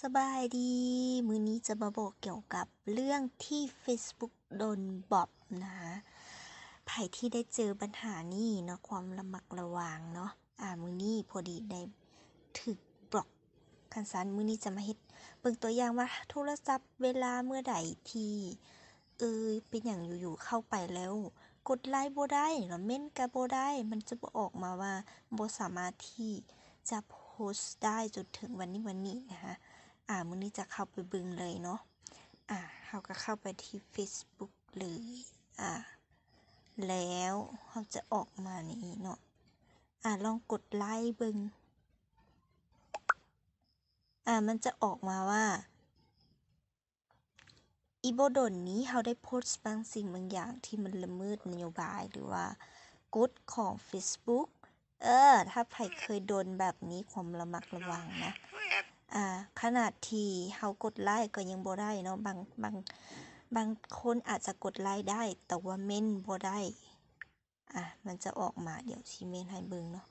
ສະບາຍດີ ມື້ນີ້ຈະມາບອກກ່ຽວກັບເລື່ອງທີ່ Facebook ໂດນບລັອກນະ. ໃຜທີ່ໄດ້ເຈີບັນຫານີ້ເນາະ ຄວາມລະມັກລະວັງເນາະ ອາ ມື້ນີ້ພໍດີໄດ້ຖືກບລັອກ. ຄັນຊັ້ນ ມື້ນີ້ຈະມາເຮັດເບິ່ງຕົວຢ່າງວ່າ ໂທລະສັບເວລາເມື່ອໃດທີ່ ເອີ ເປັນຫຍັງຢູ່ໆເຂົ້າໄປແລ້ວກົດໄລບໍ່ໄດ້ ລະເມັ້ນກະບໍ່ໄດ້ ມັນຈະບໍ່ອອກມາວ່າບໍ່ສາມາດທີ່ຈະໂພສໄດ້ຈົນເຖິງວັນນີ້ ວັນນີ້ນະຄະ. ອາ ມື້ນີ້ຈະເຂົ້າໄປເບິ່ງເລີຍເນາະ. ອາ ເຮົາກະເຂົ້າໄປທີ່ Facebook ເລີຍ ອາ ແລ້ວເຮົາຈະອອກມານີ້ເນາະ. ອາ ລອງກົດໄລເບິ່ງ ອາ ມັນຈະອອກມາວ່າ ອີກບໍ່ດົນນີ້ເຮົາໄດ້ໂພສບາງສິ່ງບາງຢ່າງທີ່ມັນລະເມີດນະໂຍບາຍ ຫຼືວ່າກົດຂອງ Facebook. ເອີ ຖ້າໃຜເຄີຍໂດນແບບນີ້ ຄວາມລະມັກລະວັງນະ. ອາ ຂະໜາດທີ່ເຮົາກົດໄລກະຍັງບໍ່ໄດ້ເນາະ ບາງ ບາງ ບາງຄົນອາດຈະກົດໄລໄດ້ ແຕ່ວ່າເມັ້ນບໍ່ໄດ້. ອາ ມັນຈະອອກມາ ດຽວຊິເມັ້ນໃຫ້ເບິ່ງເນາະ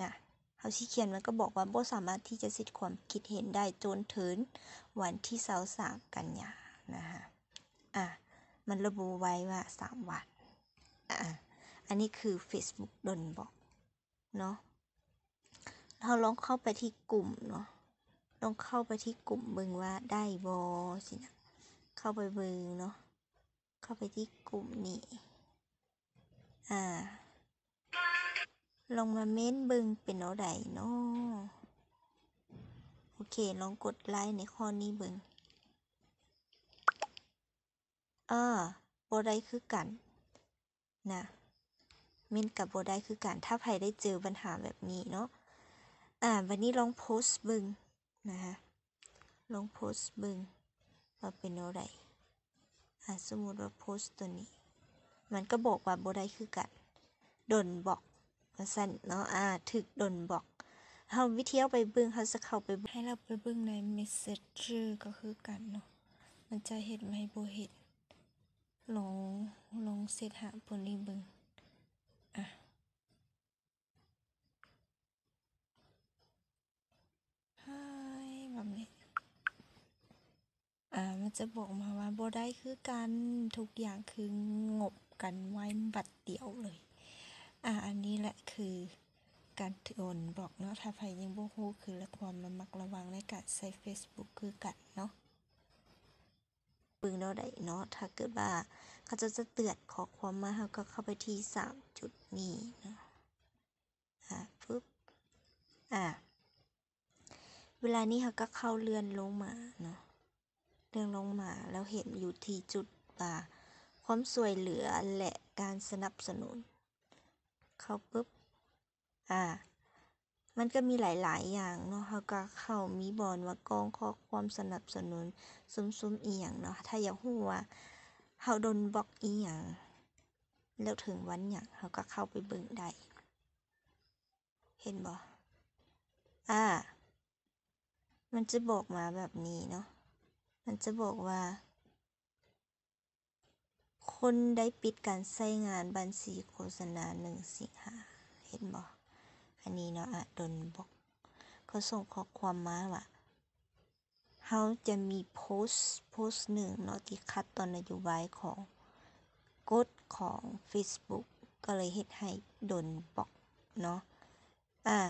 ນະ ເຮົາຊິຂຽນ ມັນກະບອກວ່າບໍ່ສາມາດທີ່ຈະສະແດງຄວາມຄິດເຫັນໄດ້ຈົນເຖິງວັນທີຊາວສາມກັນຍານະຄະ. ອາ ມັນລະບຸໄວ້ວ່າສາມວັນ. ອາ ອັນນີ້ຄື Facebook ໂດນບລັອກເນາະ. ເຮົາລອງເຂົ້າໄປທີ່ກຸ່ມເນາະ ລອງເຂົ້າໄປທີ່ກຸ່ມເບິ່ງວ່າໄດ້ບໍ່ຊີ້ນະ ເຂົ້າໄປເບິ່ງເນາະ. ເຂົ້າໄປທີ່ກຸ່ມນີ້ ອາ ລອງມາເມັ້ນເບິ່ງເປັນແນວໃດເນາະ. ໂອເຄ ລອງກົດໄລໃນຂໍ້ນີ້ເບິ່ງ. ເອີ ບໍ່ໄດ້ຄືກັນນະ ເມັ້ນກະບໍ່ໄດ້ຄືກັນ ຖ້າໃຜໄດ້ເຈີບັນຫາແບບນີ້ເນາະ. ອາ ບາດນີ້ລອງໂພສເບິ່ງນະຄະ ລອງໂພສເບິ່ງວ່າເປັນແນວໃດ. ອາ ສົມມຸດວ່າໂພສໂຕນີ້ ມັນກະບອກວ່າບໍ່ໄດ້ຄືກັນ ໂດນບລັອກວ່າຊັ້ນເນາະ. ອາ ຖືກໂດນບລັອກ. ເຮົາວິທີເອົາໄປເບິ່ງ ເຮົາຈະເຂົ້າໄປ ໃຫ້ເຮົາໄປເບິ່ງໃນ Messenger ກະຄືກັນເນາະ ມັນຈະເຮັດໃຫ້ບໍ່ເຫັນ. ລອງ ລອງເຊັດຫາໂຕນີ້ເບິ່ງ ອາ ໃຫ້ແບບນີ້ ອາ ມັນຈະບອກມາວ່າບໍ່ໄດ້ຄືກັນ ທຸກຢ່າງຄືຫງົບກັນໄວ້ບັດດຽວເລີຍ. ອາ ອັນນີ້ແຫຼະຄືການໂດນບລັອກເນາະ. ຖ້າໃຜຍັງບໍ່ຮູ້ ຄືລະຄວາມລະມັກລະວັງໃນການໃຊ້ Facebook ຄືກັນເນາະ. ເບິ່ງແນວໃດເນາະ ຖ້າເກີດວ່າເຂົາເຈົ້າຈະເຕືອນຂໍ້ຄວາມມາ ເຮົາກະເຂົ້າໄປທີ່ສາມຈຸດນີ້ເນາະ. ອາ ປຶບ ອາ ເວລານີ້ເຮົາກະເຂົ້າເລື່ອນລົງມາເນາະ ເລື່ອນລົງມາ ແລ້ວເຫັນຢູ່ທີ່ຈຸດວ່າ ຄວາມຊ່ວຍເຫຼືອ ແລະ ການສະໜັບສະໜູນ ເຂົ້າປຶບ ອາ ມັນກະມີຫຼາຍໆຢ່າງເນາະ ເຮົາກະເຂົ້າ ມີບ່ອນວ່າກ່ອງຂໍ້ຄວາມສະໜັບສະໜູນ ຊຸມໆອີ່ຫຍັງເນາະ. ຖ້າຢາກຮູ້ວ່າເຮົາໂດນບລັອກອີ່ຫຍັງ ແລ້ວເຖິງວັນຫຍັງ ເຮົາກະເຂົ້າໄປເບິ່ງໄດ້ ເຫັນບໍ່? ອາ ມັນຈະບອກມາແບບນີ້ເນາະ ມັນຈະບອກວ່າ ຄົນໄດ້ປິດການໃຊ້ງານບັນຊີໂຄສະນາ ໜຶ່ງ ສິງຫາ ເຫັນບໍ່? ອັນນີ້ເນາະ ອາ ໂດນບລັອກ. ເຂົາສົ່ງຂໍ້ຄວາມມາວ່າ ເຮົາຈະມີໂພສ ໂພສໜຶ່ງເນາະ ທີ່ຂັດຕໍ່ນະໂຍບາຍຂອງ ກົດຂອງ Facebook ກະເລີຍເຮັດໃຫ້ໂດນບລັອກເນາະ. ອາ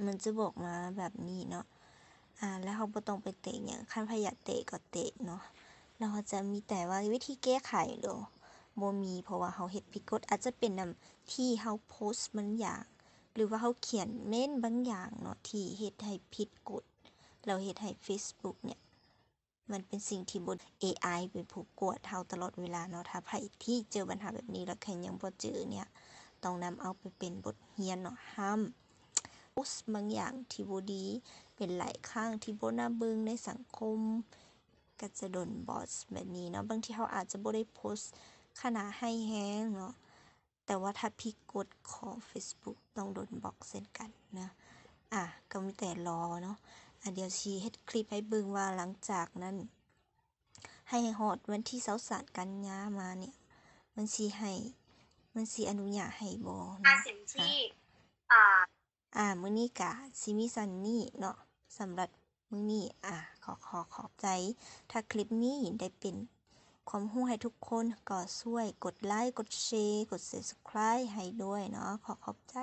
ມັນຈະບອກມາແບບນີ້ເນາະ ອາ ແລ້ວເຮົາບໍ່ຕ້ອງໄປແຕະຫຍັງ ຄັນໃຜຢາກແຕະກະແຕະເນາະ. ແລ້ວເຮົາຈະມີແຕ່ວ່າວິທີແກ້ໄຂເດີ ບໍ່ມີ ເພາະວ່າເຮົາເຮັດຜິດກົດ ອາດຈະເປັນນຳທີ່ເຮົາໂພສບາງຢ່າງ ຫຼືວ່າເຮົາຂຽນເມັ້ນບາງຢ່າງເນາະ ທີ່ເຮັດໃຫ້ຜິດກົດ ແລ້ວເຮັດໃຫ້ Facebook ເນີ້ຍ ມັນເປັນສິ່ງທີ່ບໍ່ ເອໄອ ເປັນຜູ້ກວດເຮົາຕະຫຼອດເວລາເນາະ. ຖ້າໃຜທີ່ເຈີບັນຫາແບບນີ້ ແລ້ວໃຜຍັງບໍ່ເຈີເນີ້ຍ ຕ້ອງນຳເອົາໄປເປັນບົດຮຽນເນາະ. ຫ້າມໂພສບາງຢ່າງທີ່ບໍ່ດີເປັນຫຼາຍຄັ້ງ ທີ່ບໍ່ໜ້າເບິ່ງໃນສັງຄົມ ກະຈະໂດນບລັອກແບບນີ້ເນາະ. ບາງທີເຮົາອາດຈະບໍ່ໄດ້ໂພສຂະໜາດຮ້າຍແຮງເນາະ ແຕ່ວ່າຖ້າຜິດກົດຂອງ Facebook ຕ້ອງໂດນບລັອກເຊັ່ນກັນນະ. ອາ ກະມີແຕ່ລໍເນາະ. ອາ ດຽວຊິເຮັດຄລິບໃຫ້ເບິ່ງວ່າຫຼັງຈາກນັ້ນ ໃຫ້ຮອດວັນທີຊາວສາມກັນຍາມາເນີ້ຍ ມັນຊິໃຫ້ ມັນຊິອະນຸຍາດໃຫ້ບໍ່ເນາະ. ອາ ອາ ມື້ນີ້ກະຊິມີສ່ຳນີ້ເນາະ ສຳລັບ ມື້ນີ້ ອາ ຂໍ ຂໍຂອບໃຈ. ຖ້າຄລິບນີ້ໄດ້ເປັນຄວາມຮູ້ໃຫ້ທຸກຄົນ ກໍຊ່ວຍກົດໄລ, ກົດແຊ, ກົດ Subscribe ໃຫ້ດ້ວຍເນາະ. ຂໍຂອບໃຈ.